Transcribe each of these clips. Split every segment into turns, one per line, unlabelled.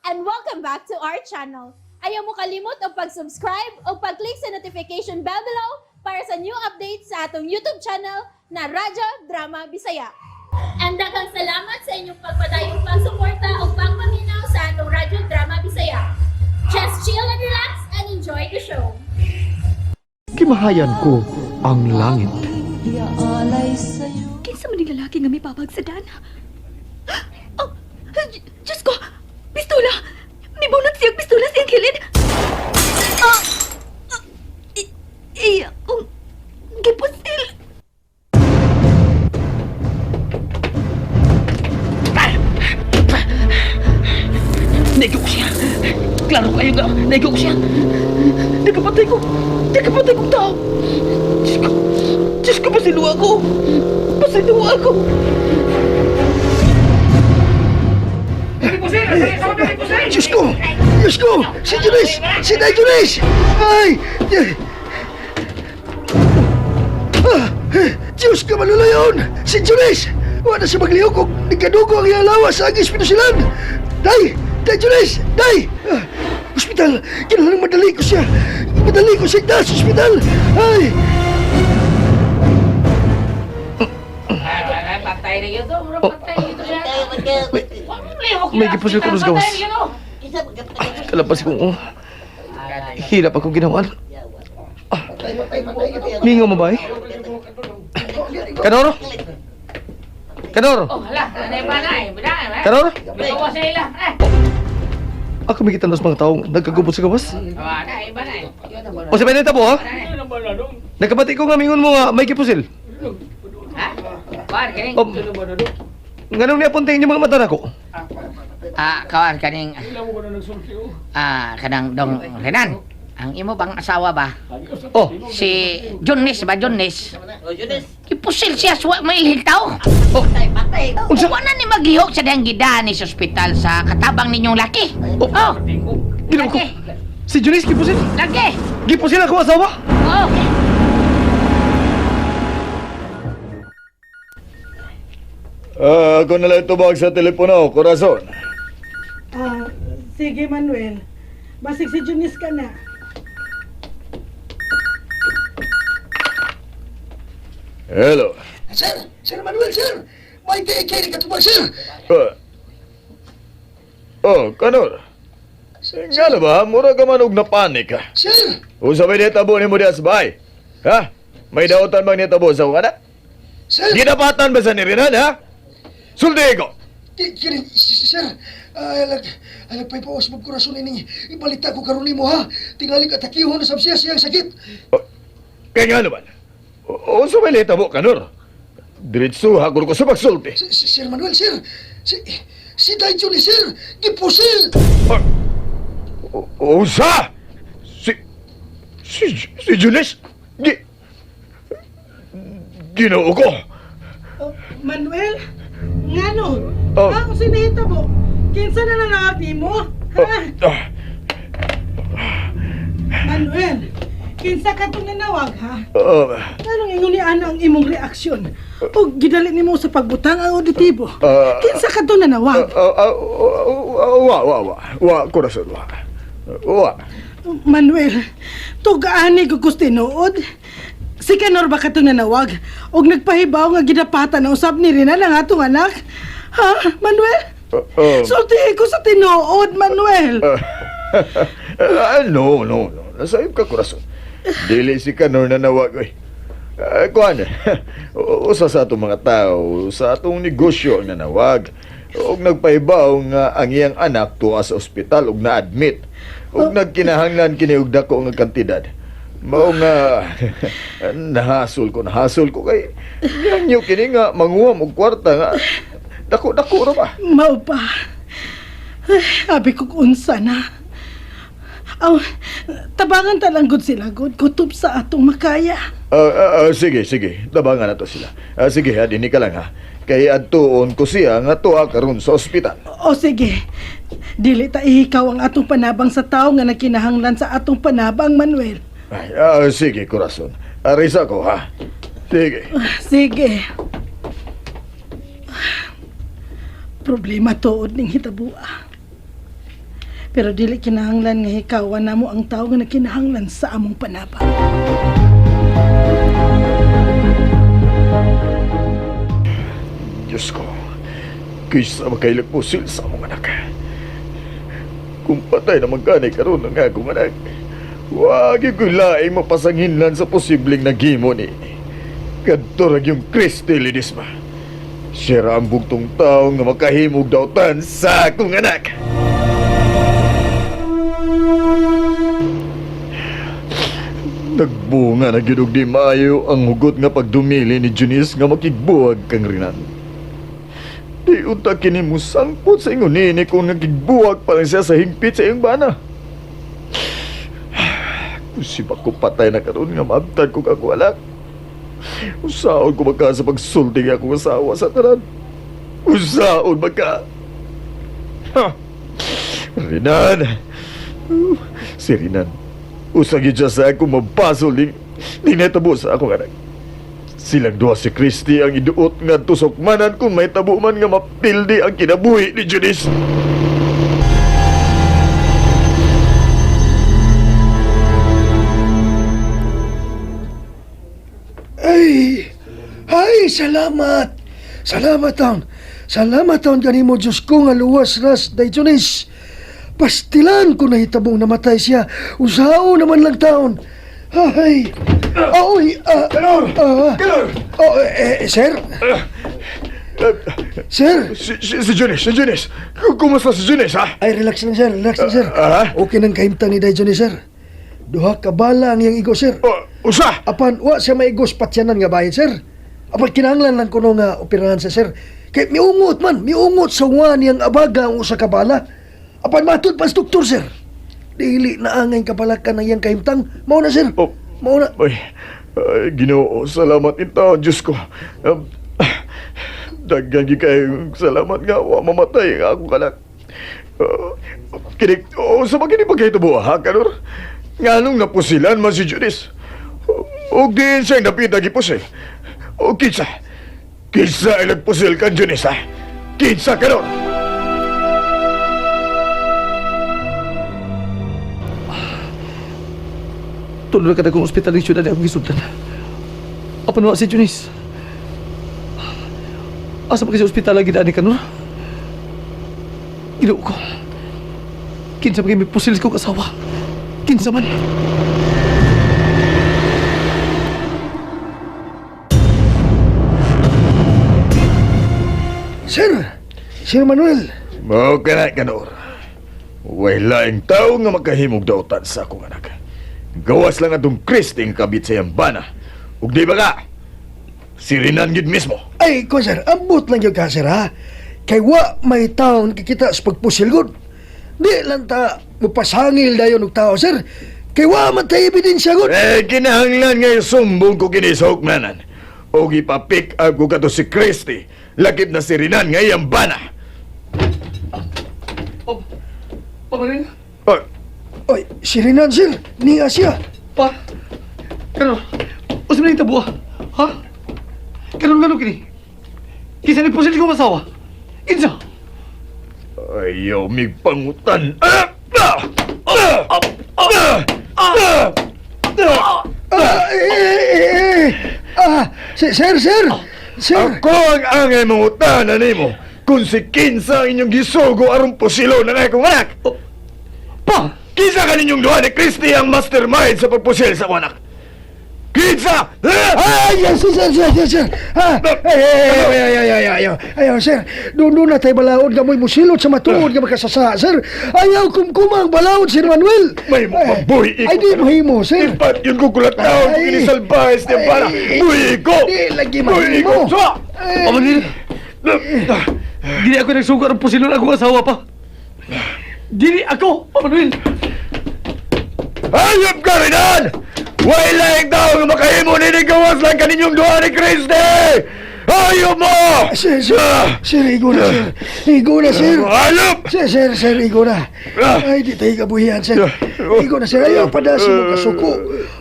And welcome back to our channel. Ayaw mo kalimot og pag-subscribe o pag-click sa notification bell below para sa new updates sa atong YouTube channel na Radyo Drama Bisaya. And daghang salamat sa inyong pagpadayong pagsuporta o pagpaminaw sa atong Radyo Drama Bisaya. Just chill and relax and enjoy the show.
Gimahayan ko ang langit.
Kinsa man ning lalaki nga may babag sa dana? Oh, Diyos ko! Pistola! Mibunot siyang pistola sa iyang kilid! Ah! Ah! Iya kong gipusil!
Naigo ko siya. Klaro kayo nga, naigo ko siya. Nagkapatay ko. Nagkapatay kong tao. Diyos ko. Diyos ko, pasiluwa ko. Pasiluwa ko.
Diyos ko! Diyos ko! Si Julis! Si Day Julis! Ay! Ah! Diyos ka malulayon! Si Julis! Wala siya maglihok kung nagkadugo ang iyang lawas sa agis pinusilan! Day! Day Julis! Day! Ah, ospital! Kinahanglan madali ko siya! Madali ko siya sa ospital! Ay!
May gipusil ko sa gawas. Kalapas kong oh. Hirap akong ginawan. Ah. Mingaw mo ba eh? Kanoro? Kanoro? Kanoro? Ako may kitandos mga taong nagkagubot sa gawas. O sa Benita po ha? Nagkabati ko nga mingon mo nga may gipusil. Oh, nganong niapunting yung mga mata nako?
Ah, kawan kaning kanang dong Renan. Ang imo bang asawa ba?
Oh,
Si Jones ba Jones? Gipusil siya sa mailhil tao.
oh. Unsa?
Wa na ni maglihok sa diyang gidani sa ospital sa katabang ninyong laki.
Oh.
Oh,
Ginawa ko.
laki.
Si Junis gipusil.
Laki.
Gipusil ako asawa.
Oh.
Ah, ako na lang tumawag sa telepono, Corazon.
Ah, sige Manuel. Basig si Junice ka na.
Hello.
Sir! Sir Manuel, sir! May kay katubag, sir!
Ah. Oh, Kanor. Nga na ba? Mura ka man og napanik ha.
Sir!
Usa may nitabo nimo diha sa bahay? Ha? May dautan bang nitabo sa akong anak?
Sir!
Ginapatan ba sa ni Renan, ha? Sulti ko!
Kini, sir, alag, alag pa'y pawas mo kurason ining ibalita ko karon nimo ha. Tingali ka takihon na sab siya siyang sakit.
Oh, kaya nga naman. Unsa may nitabo, Kanor? Diretso ha, ko sa pagsulti.
Sir Manuel, sir. Si Daijo ni sir, gipusil.
Ah, unsa? Si Julis? Ginoo ko!
Oh, Manuel? Ngano?
Oh.
Ha, kung sinahita mo, kinsa na nanawag nimo? Ha?
Ah,
Manuel, kinsa ka itong nanawag, ha?
ah,
Anong ingon ni Ana ang imong reaksyon? O gidali nimo sa pagbutang ang auditibo?
Ah.
Kinsa ka itong nanawag?
Ah, ah, ah, wa, wa, wa. Wa, corazon, wa. Wa.
Manuel, tugaani ko tinuod. Si Kanor ba ka itong nanawag? Og nagpahibaw nga gidapatan ang usab ni Rina ng atong anak? Ha, Manuel? Sultihin ko sa tinuod, Manuel.
Ah, no, no, no. Nasayop ka, corazon. Dili si Kanor na nawag, oy. Ah, kuan, usa sa atong mga tao, sa atong negosyo ang nanawag. Og nagpahibaw nga ang iyang anak tuwa sa ospital og na-admit. Og nagkinahanglan kini og dako nga kantidad. Mao nga nahasol ko kay nganyo kini nga manguwam og kwarta nga dako-dako ra ba.
Mao pa. Ay, abi ko unsa na. Aw, tabangan talang gud sila gud kutob sa atong makaya.
Ah, ah, ah, sige, sige. Tabangan na to sila. Ah, sige, ha, dinhi ka lang ha. Kay adtuon ko siya nga tuwa karon sa ospital.
O sige. Dili ta ihikaw ang atong panabang sa tawo nga nagkinahanglan sa atong panabang, Manuel.
Ay, ah, sige, corazon. Arisa ko ha. Sige.
Sige. Problema tuod ning hitabua. Pero dili kinahanglan nga hikawan namo ang tawo nga nagkinahanglan sa among panabang.
Diyos ko, kaysa makailag pusil sa among anak. Kung patay naman kanay karon ang akong anak, wag ko'y laing mapasanginlan sa posibleng naghimo ni. Kadto ra yung Christy Ledesma. Siya ra ang bugtong taong nga makahimog dautan sa akong anak. Nagbunga na gyud og di maayo ang hugot nga pagdumili ni Junice nga makigbuwag kang Renan. Di unta kini mo sangpot sa ingon nini kung nagigbuwag pa lang siya sa hingpit sa iyong bana. Kung si ko patay na karon nga maabtad ko kakualak. Usaon ko magka sa pagsulti nga akong asawa sa tanan. Usaon magka. Ha! Rinan! Si Rinan. Usag yun siya sa akong mabasol ning, ning natabo sa akong anak. Silang duha si Christy ang iduot nga tusokmanan kung may tabo man nga mapildi ang kinabuhi ni Junice.
Ay, ay, salamat. Salamat taon. Salamat taon kanimo Diyos ko nga luwas ras day Jonis. Pastilan ko nahitabong namatay siya. Usao naman lang taon. Ay, oy,
Kanor! Kanor!
Oh, sir? Sir?
Si Junice, si Junice. Kumusta si Junice, ha?
Ay, relax lang, sir. Relax lang, sir.
Ah?
Okay nang kahimtang ni Day Jonis, sir. Duha ka bala ang iyang igo, sir.
Oh, usa!
Apan, wa siya maigos patsyanan nga bahin, sir. Apan, kinahanglan lang kuno nga operahan sa sir. Kay miungot man, miungot sa wa niyang abaga ang usa ka bala. Apan matud pa sa doktor, sir. Dili na angay kabalakan ang iyang kahimtang. Mao na, sir.
Oh.
Mao na.
Ay, ay, Ginoo, salamat in taon, Diyos ko. Daghan gyud kayong salamat nga wa mamatay ang akong anak. Kini, oh, sa mga kini pagkahitubo, ha, Kanor? Nganong napusilan man si Junice? Og diin siyang napita gipusil. O kinsa? Kinsa ay nagpusil kan Junice, ha? Kinsa, Kanor?
Tulo na kada kong ospital ng syudad akong gisultan. Apan wa si Junice. Asa pa kasi ospital lagi daan ni Kanor? Ginoo ko. Kinsa pa kay may pusil kong asawa. Kinsa man.
Sir! Sir Manuel!
Mao ka na, Kanor. Way laing tao nga makahimog dautan sa akong anak. Gawas lang atong Kristi ang kabit sa iyang bana. Ug di ba ka? Si Renan gid mismo.
Ay, ko sir, ambot lang yung ka, sir, ha? Kay wa may taon kikita sa pagpusil gud. Di lang ta mupasangil dayon og tao, sir. Kay wa man tay ebidensya gud.
Eh, kinahanglan nga sumbong ko kini sa hukmanan. Og ipa-pick up ko kato si Kristi. Lakip na si Renan nga iyang bana.
Oh, pa Manuel?
Ay,
Oy, si Renan, sir. Niya siya.
Pa? Kanor, usa man yung tabuha? Ha? Kanor ngano kini? Kinsa ni pusil kong asawa? Kinsa?
ayaw mig pangutan. Ah! Ah! Ah! Ah! Ah! Ah!
Ah, eh, eh, eh, eh. Ah, sir, sir, sir. Sir.
Ako ang angay mangutana nimo kung si Kinsa ang inyong gisugo aron pusilo ng akong anak.
Oh, Pa!
Kinsa ka ninyong duha ni Christy ang mastermind sa pagpusil sa akong anak? Kinsa! Ah!
Ay, yes, sir, sir, sir, sir, sir. Ah, ay, ay, ay, ay, ay, ay, ay, ay, ayaw, sir. Doon doon na tayo balaod nga mo'y musilot sa matuod nga makasasa, sir. Ayaw kumkumang balaod, Sir Manuel.
May mabuhi
Ay, di mahimo, sir.
Ipat yun ko kulat taon kung
Ay.
inisalbahes niya para.
Ay.
Buhi ko!
Di lagi
Buhi ko!
mahimo.
Sa!
Ay.
Pa Manuel! Dili ako nagsugo aron pusilon akong asawa pa. Dili ako, Pa Manuel!
Hayop ka rinan! Way laing tao nga makahimo nini gawas lang kaninyong duha ni Christy! Hayop mo!
Sir, sir, sir, igo na, sir. Igo na, sir.
Hayop!
Sir, sir, sir, igo na. Ay, di tayo kabuhian, sir. Igo na, sir. Ayaw padasi mo kasuko.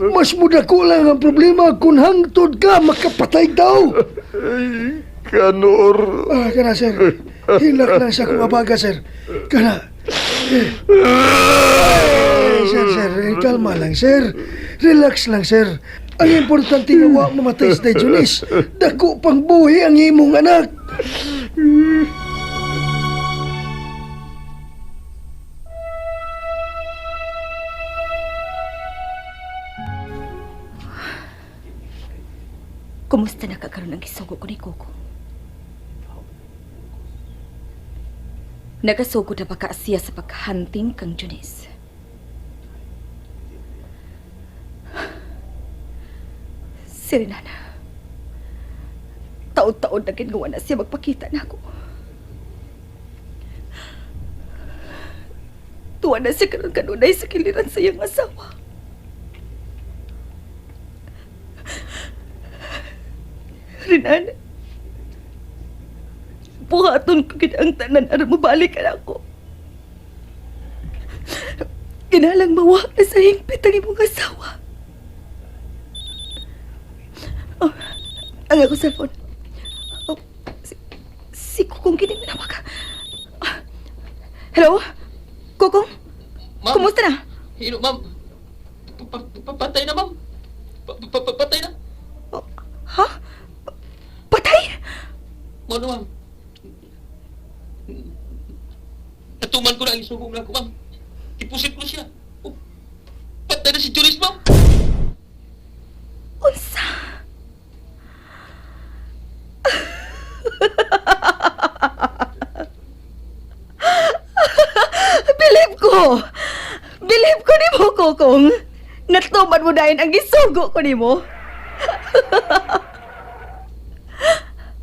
Mas mudako lang ang problema kung hangtod ka, makapatay daw.
Ay, Kanor.
Ah, kana, sir. Hilak lang sa akong abaga, sir. Kana. Eh, sir, sir, kalma lang, sir. Relax lang, sir. Ang importante nga wa mamatay si Day Junis. Dako pang buhi ang imong anak.
Kumusta na ka karon ang gisugo ko ni Coco? Nagasugo na ba ka siya sa paghahanting kang Junis? Si Renana. Taon-taon na ginawa na siya magpakita na ako. Tuwa na siya karon kanunay sa kiliran sa iyang asawa. Renan, buhaton ko gid ang tanan aron mobalik ka nako. Kinalang mawa na sa hingpit ang imong asawa. Oh, ang ako cellphone. Oh, si Kukong kining nanawag. Ah, hello? Kukong?
Ma'am.
Kumusta na?
Hino, ma'am. Patay na, ma'am. Patay na.
Oh, ha? Patay?
Mano, ma'am. Natuman ko na ang isugong na ako, ma'am. Ipusit ko siya. Oh, patay na si Juris, ma'am.
Unsa? Bilib ko! Bilib ko nimo, Kokong! Natuman mo dayon ang gisugo ko nimo.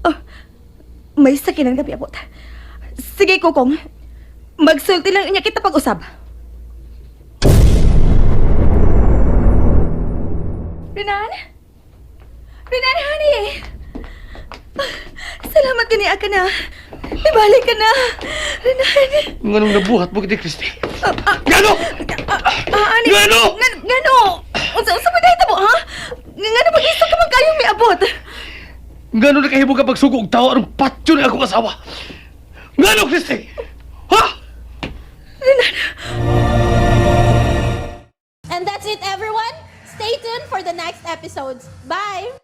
Oh, may sakinan gabi abot. Sige, Kokong. Magsulti lang niya kita pag-usab. Renan? Renan, honey! Salamat kani ka na. Ibalik ka na. Renan.
Nganong nabuhat mo kiti, Christy?
Ah, ah,
Ngano?
ah, ani?
Ngano?
Ngano? Unsa man dahil tabo, ha? Ngano mag-isog ka man kayong miabot?
Ngano nakahimo ka pagsugo og tao aron patyo na akong asawa? Ngano, Christy? Ha?
And that's it, everyone. Stay tuned for the next episodes. Bye!